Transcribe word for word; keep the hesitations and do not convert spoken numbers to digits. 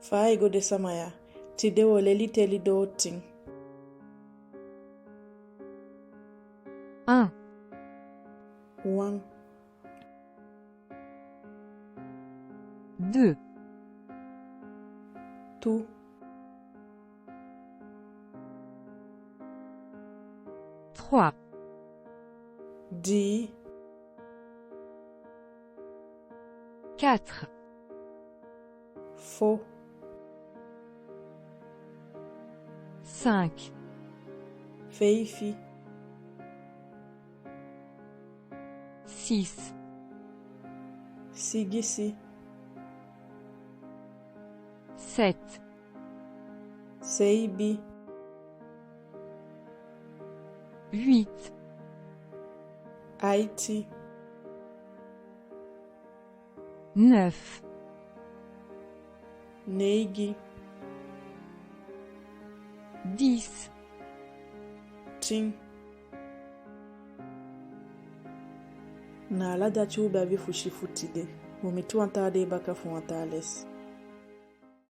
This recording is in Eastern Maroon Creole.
Fa ai go de, sama ya? Tide wo leli teli doo tin. Un. Wan. Deux. Tu. Trois. Dii. Quatre. Fo. Cinq. Feifi. Six. Sigisi. Sept. Seibi. Huit. Aiti. Neuf. Neigi. Dix. Tin. Na ala dati u be abi fu si fu tide. Wo miti wan taa dei baka fu wan taa lesi.